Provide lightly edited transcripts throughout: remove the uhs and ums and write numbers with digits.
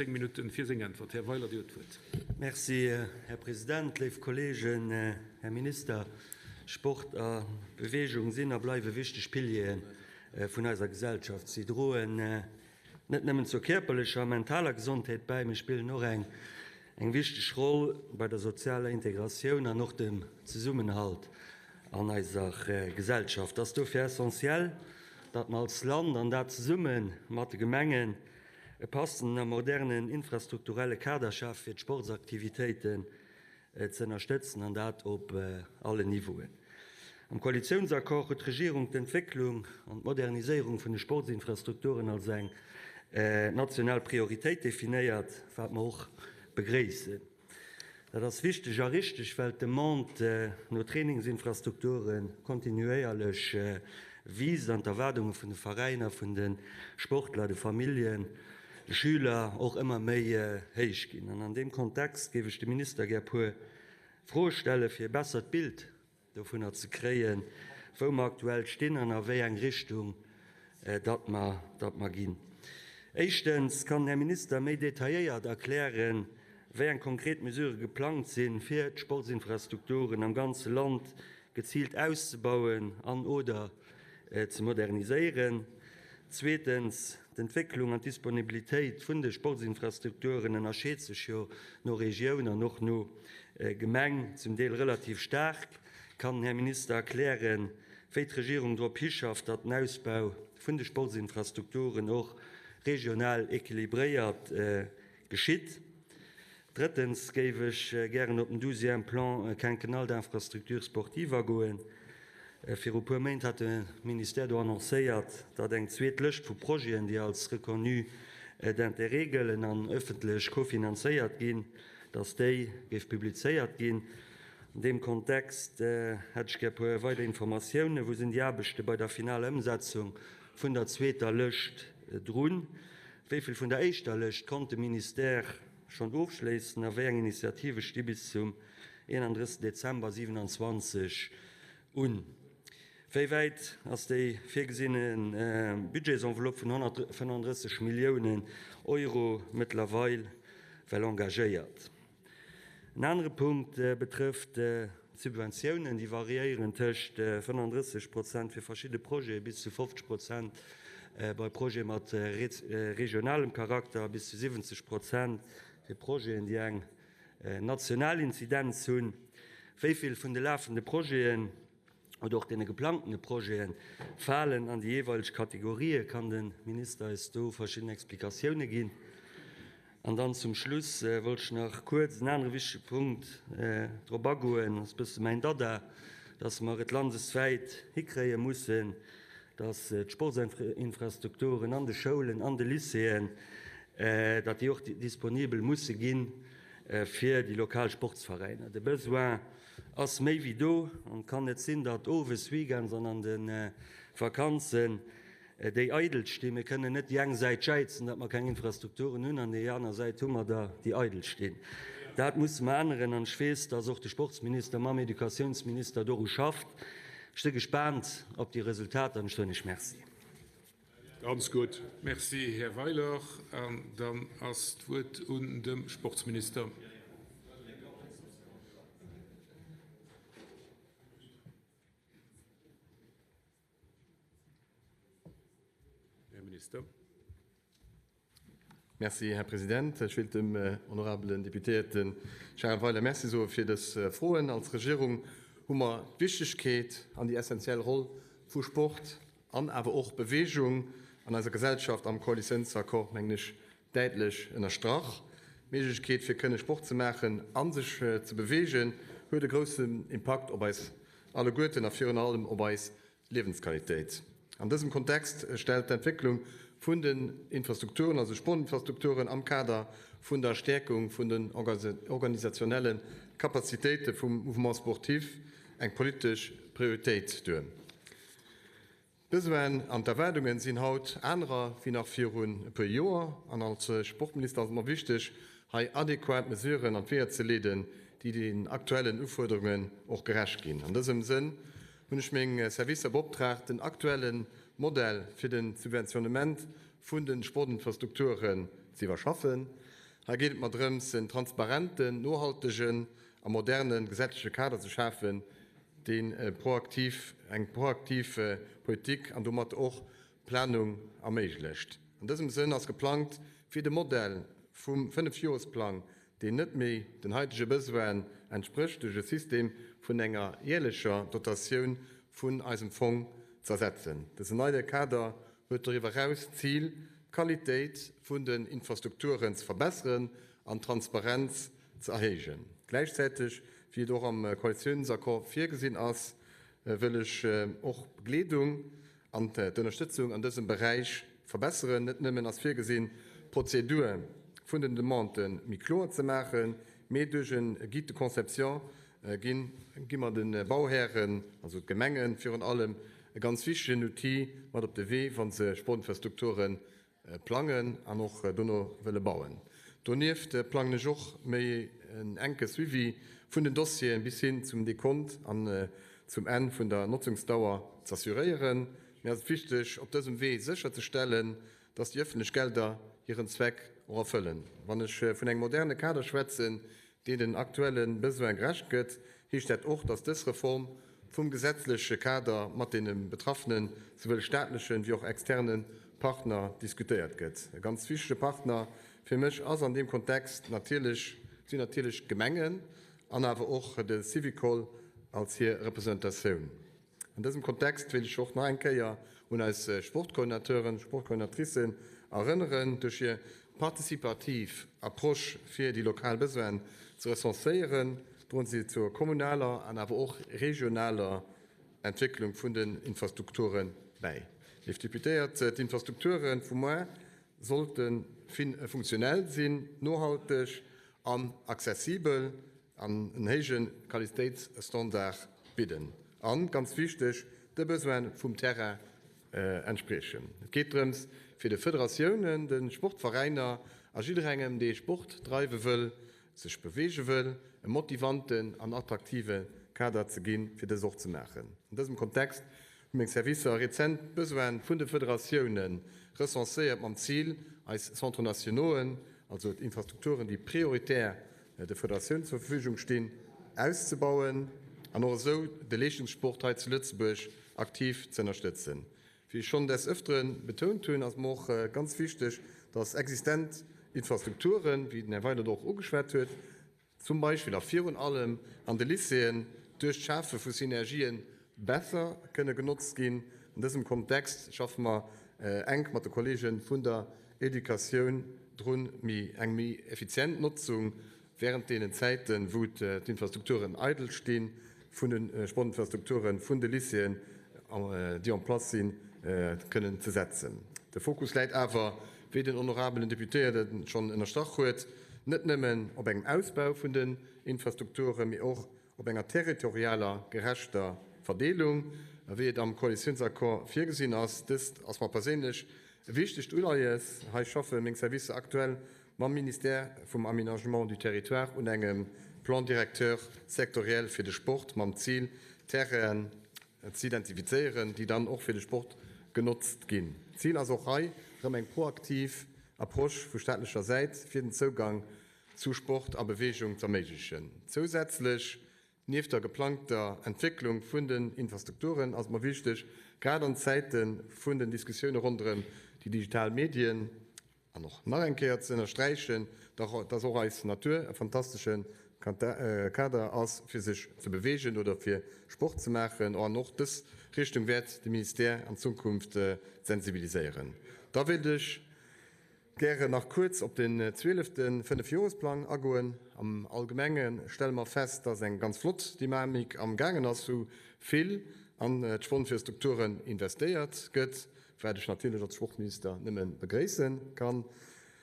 10 Minutten fir seng Äntwert. Här Weiler, Dir hutt d'Wuert. Merci, Här President. Léif Kolleegen, Här Minister, Sport a Beweegung sinn a bleiwe wichteg Piliere vun eiser Gesellschaft. Si droen net nëmmen zur kierperlecher a mentaler Gesondheet bäi, mee spillen och eng wichteg Roll bei der sozialer Integratioun an och dem Zesummenhalt an eiser Gesellschaft. Et ass dofir essentiell, datt mer als Land, an dat zesumme mat de Gemengen, E passenden a modernen infrastrukturelle Kader schafe fir d'Sportsaktivitéiten ze ënnerstëtzen, an dat op allen Niveauen. Am Koalitiounsaccord huet d'Regierung d'Entwécklung an d'Moderniséierung vun de Sportsinfrastrukturen als eng national Prioritéit definéiert, wat mer och begréissen. Dat ass wichteg a richteg, well d'Demande no Trainingsinfrastrukture kontinuéierlech wiisst an d'Erwaardunge vun de Veräiner, vun de Sportler, de Familljen, de Schüler och ëmmer méi héich ginn. An an deem Kontext géif ech dem Minister gär e puer Froe stelle fir e bessert Bild dovunner ze kréien, wou mer aktuell stinn an a wéi eng Richtung datt mer, datt mer ginn. Éischtens, Kann den Här Minister méi detailléiert erklären, wéi eng konkret Mesurë geplangt sinn, fir d'Sportsinfrastrukturen am ganze Land geziilt auszebauen an, oder ze moderniséieren? Zweetens, D'Entwécklung an d'Disponibilitéit vun de Sportsinfrastrukturen ënnerscheet sech jo no Regioun an och no Gemeng zum Deel relativ staark. Kann den Här Minister erklären, wéi d'Regierung drop hischafft, datt den Ausbau vun de Sportsinfrastrukturen och regional equilibréiert geschitt? Drëttens géif ech gären op den douzième Plan quinquennal d'infrastructures sportives agoen. Viru puer Méint hat de Ministère do annoncéiert, datt eng zweet Lëscht vu Projeten, déi als reconnus d'intérêt gëllen an ëffentlech kofinanzéiert ginn, datt déi géif publizéiert ginn. An deem Kontext hätt ech gär e puer weider Informatiounen. Wou sinn déi Aarbechte bei der finaler Ëmsetzung vun der zweeter Lëscht drun? Wéi vill vun der éischter Lëscht konnt de Ministère schonn ofschléissen a wéi eng Initiative sti bis zum 31 Dezember 27 un? Wéi wäit ass déi virgesinne Budgetsenveloppe vun 135 Milliounen Euro mëttlerweil well engagéiert? En anere Punkt betrëfft d'Subventiounen. Déi variéieren tëscht 35 Prozent fir verschidde Projete bis zu 50 Prozent bei Projete mat regionalem Charakter a bis zu 70 Prozent fir Projeten, déi eng national Inzidenz hunn. Wéi vill vun de lafende Projeten oder och deene geplangtene Projete falen an déi jeeweileg Kategorien? Kann de Minister eis do verschidden Explikatioune ginn? An dann zum Schluss wollt ech nach kuerz en anere wichtege Punkt drop agoen, dat ass e bësse mäin Dada, dass mer et landeswäit hikréie mussen, dass d'Sportsinfrastrukturen an de Schoulen, an de Lycéeën, datt déi och disponibel musse gi fir déi lokal Sportsveräiner. De Besoin ass méi wéi do an et kann net sinn, datt owes, weekends an an de Vakanzen déi eidel stinn. Mir kënnen net déi eng Säit jäizen, datt mer keng Infrastrukturen hunn, an déi aner Säit hu mer der, déi eidel stinn. Dat musse mer änneren an ech weess, datt och de Sportsminister mam Educatiounsminister doru schafft. Ech si gespaant op déi Resultater an ech soen Iech Merci. Ganz gutt. Merci, Här Weiler. An dann ass d'Wuert un dem Sportsminister. Här Minister. Merci, Här President. Ech wéilt dem honorabelen Deputéierte Charel Weiler Merci soe fir dës Froen. Als Regierung hu mer d'Wichtegkeet an déi essenziell Roll vu Sport an awer och Beweegung an eiser Gesellschaft am Koalitiounsaccord, mengen ech, däitlech ënnerstrach. D'Méiglechkeet, fir kënne Sport ze maachen a sech ze beweegen, huet e groussen Impakt op eis alleguerten a virun allem op eis Liewensqualitéit. An dësem Kontext stellt d'Entwécklung vun den Infrastrukturen, also Sportinfrastrukturen, am Kader vun der Stäerkung vun den organisationelle Kapazitéite vum Mouvement sportif eng politesch Prioritéit duer. D'Besoinen an d'Erwaardungen sinn haut anerer wéi nach virun e puer Joer an als Sportminister ass et mer wichteg, hei adequat Mesuren an d'Weeër ze leeden, déi den aktuellen Ufuerderungen och gerecht ginn. An dësem Sënn hunn ech meng Servicer beoptraagt, den aktuelle Modell fir de Subventionnement vun de Sportinfrastrukturen ze iwwerschaffen. Hei geet et mer drëms, en transparenten, nohaltegen a moderne gesetzleche Kader ze schafen, dee proaktiv, eng proaktiv Politik an domat och Planung erméiglecht. An dësem Sënn ass geplangt, fir de Modell vum Fënnefjoresplang, deen net méi den haitege Besoinen entsprécht, duerch e System vun enger jäerlecher Dotatioun vun eisem Fong z'ersetzen. Dësen neie Kader huet doriwwer eraus d'Zil, d'Qualitéit vun den Infrastrukturen ze verbesseren an d'Transparenz ze erhéijen. Gläichzäiteg, wéi et och am Koalitiounsaccord virgesinn ass, wëll ech och d'Begleedung an d'Ënnerstëtzung an dësem Beräich verbesseren. Net nëmmen ass virgesinn, d'Prozedur vun den Demandë méi kloer ze maachen, mee duerch e Guide de conception ginn gi mer de Bauhären, also d'Gemengen virun allem, e ganz wichtegen Outil mat op de Wee, wa se Sportinfrastrukture plangen an och dono wëlle bauen. Donieft plangen ech och méi en enke Suivi vun den Dossieren bis hin zum Dekont an zum Enn vun der Notzungsdauer z'assuréieren. Mir ass et wichteg, op dësem Wee sécherzestellen, dass déi ëffentlech Gelder hiren Zweck och erfëllen. Wann ech vun engem moderne Kader schwätzen, deen den aktuelle Besoin gerecht gëtt, heescht dat och, dass dës Reform vum gesetzleche Kader mat deene betraffenen, souwuel staatlechen wéi och externe Partner diskutéiert gëtt. E ganz wichtege Partner fir mech ass an deem Kontext natierlech, sinn natierlech d'Gemengen an awer och de Syvicol als hir Representatioun. An dësem Kontext wéilt ech och nach eng Kéier un eis Sportcoordinateuren, Sportcoordinatricen erënneren, duerch hir participativ Approche fir déi lokal Besoinen ze recenséieren, droen si zur kommunaler an awer och regionaler Entwécklung vun den Infrastrukture bäi. Léif Deputéiert, d'Infrastrukture vu muar sollte funktionell sinn, nohalteg an accessibel. an en héije Qualitéitsstandard bidden an, ganz wichteg, de Besoine vum Terrain entspriechen. Et geet drëms, fir de Federatiounen, de Sportveräiner a jidderengem, dee Sport dreiwe wëll, sech beweege wëll, e motivanten an attraktive Kader ze ginn, fir dës och ze maachen. An dësem Kontext hu meng Servicer rezent d'Besoine vun de Federatioune recenséiert mam Zil, eis Centres nationauxen, also d'Infrastrukturen, déi prioritär de Federatioun zur Verfügung stinn, auszebauen an och esou de Leeschtungssport hei zu Lëtzebuerg aktiv ze ënnerstëtzen. Wéi ech schonn des Ëftere betount hunn, ass mer och ganz wichteg, dass existent Infrastrukturen, wéi den Här Weiler et och ugeschwat huet, zum Beispill a virun allem an de Lycéeën, duerch d'Schafe vu Synergien besser kënne genotzt ginn. An dësem Kontext schaffe mer enk mat de Kollege vun der Educatioun drun, méi eng méi effizient Notzung während deenen Zäiten, wou d'Infrastrukturen eidel stinn, vun de Sportinfrastrukturen vun de Lycéeën, déi en place sinn, kënnen ze setzen. De Fokus läit awer, wéi den honorabelen Deputéierten schonn ënnerstrach huet, net nëmmen op engem Ausbau vun den Infrastrukturen, mee och op enger territorialer gerechter Verdeelung, wéi et am Koalitiounsaccord virgesinn ass. Dëst ass mer perséinlech e wichtegt Uleies. Hei schaffe meng Servicer aktuell mam Ministère vum Aménagement du Territoire un engem Plan directeur sectoriel fir de Sport mam Zil, Terrainen z'identifizéieren, déi dann och fir de Sport genotzt ginn. Zil ass och hei erëm eng proaktiv Approche vu staatlecher Säit fir den Zougang zu Sport a Beweegung z'erméiglechen. Zousätzlech, nieft der geplangter Entwécklung vun den Infrastrukturen, ass et mer wichteg, grad an Zäite vun den Diskussioune ronderëm déi digital Medien, an och nach eng Kéier ze ënnersträichen, dass och eis Natur e fantastesche Kader ass, fir sech ze beweegen oder fir Sport ze maachen. An och dës Richtung wäert de Ministère an Zukunft sensibiliséieren. Da wéilt ech gären nach kuerz op den zwielefte Fënnefjoresplang agoen. Am Allgemenge stelle mer fest, dass eng ganz flott Dynamik am gaangen ass, wou vill an d'Sportinfrastrukturen investéiert gëtt, wat ech natierlech als Sportminister nëmme begréisse kann.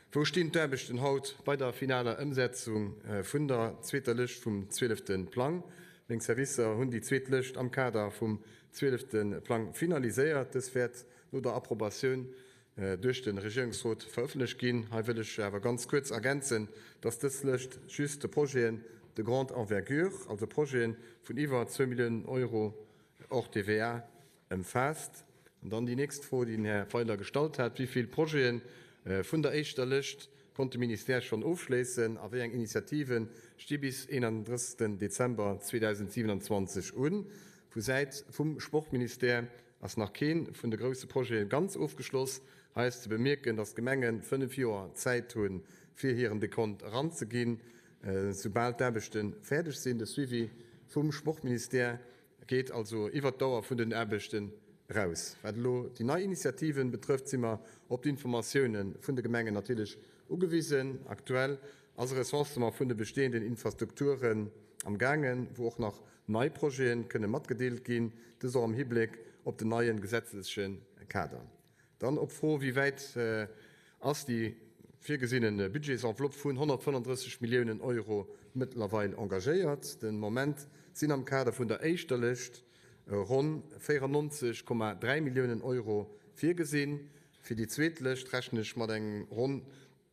Wou stinn d'Aarbechten haut bei der finaler Ëmsetzung vun der zweeter Lëscht vum zwielefte Plang? Meng Servicer hunn déi zweet Lëscht am Kader vum zwielefte Plang finaliséiert. Dës wäert no der Approbatioun duerch de Regierungsrot verëffentlecht ginn. Hei wëll ech awer ganz kuerz ergänzen, dass dës Lëscht just de Projeten de grande envergure, also Projete vun iwwer zwou Milliounen Euro hors TVA, ëmfaasst. An dann déi nächst Fro, déi den Här Weiler gestallt hat, Wéi vill Projete vun der éischter Lëscht. konnt de Ministère schonn ofschléissen a wéi eng Initiative sti bis 31 Dezember 2027 un? Vu Säit vum Sportministère ass nach kee vun de grousse Projete ganz ofgeschloss. Hei ass ze bemierken, datt d'Gemenge 5 Joer Zäit hunn, fir hiren Dekont eranzeginn, soubal d'Aarbechte fäerdeg sinn. De Suivi vum Sportministère geet also iwwert d'Dauer vun den Aarbechten eraus. Wat elo déi nei Initiativen betrëfft, si mer op d'Informatioune vun de Gemengen natierlech ugewisen. Aktuell ass e Recensement vun de bestehenden Infrastrukturen am gaangen, wou och nach nei Projete kënne matgedeelt ginn, dëst och am Hibléck op den neie gesetzleche Kader. Dann op d'Fro, wéi wäit ass déi virgesinne Budgetsenveloppe vun 135 Milliounen Euro mëttlerweil engagéiert? Den Moment sinn am Kader vun der éischter Lëscht ronn 94,3 Milliounen Euro virgesinn. Fir déi zweet Lëscht rechnen ech mat engem ronn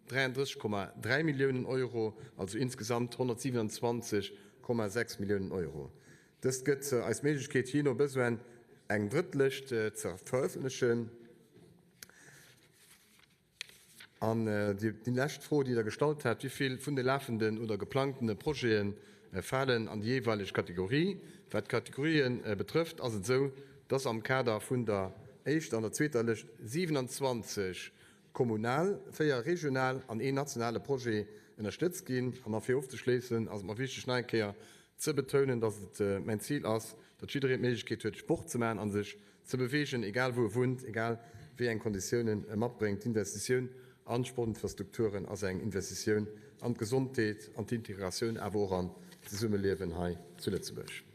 33,3 Milliounen Euro, also insgesamt 127,6 Milliounen Euro. Dëst gëtt eis d'Méiglechkeet, jee no Besoin eng drëtt Lëscht ze verëffentlechen. An déi lescht Fro, déi Der gestallt hat, Wéi vill vun de lafenden oder geplangtene Projete falen an déi jeeweileg Kategorie? Wat d'Kategorië betrëfft, ass et esou, dass am Kader vun der éischter an der zweeter Lëscht 27 kommunal, 4 regional an een nationale Projet ënnerstëtzt ginn. An a fir ofzeschléissen ass et mer wichteg nach eng Kéier ze betounen, dass et mäin Zil ass, datt jiddereen d'Méiglechkeet huet Sport ze maachen a sech ze beweegen, egal wou e wunnt, egal wéi eng Konditiounen e matbréngt. D'Investitioun an d'Sportinfrastrukturen ass eng Investitioun an d'Gesondheet, an d'Integratioun, awer och an d'Zesummeliewen hei zu Lëtzebuerg.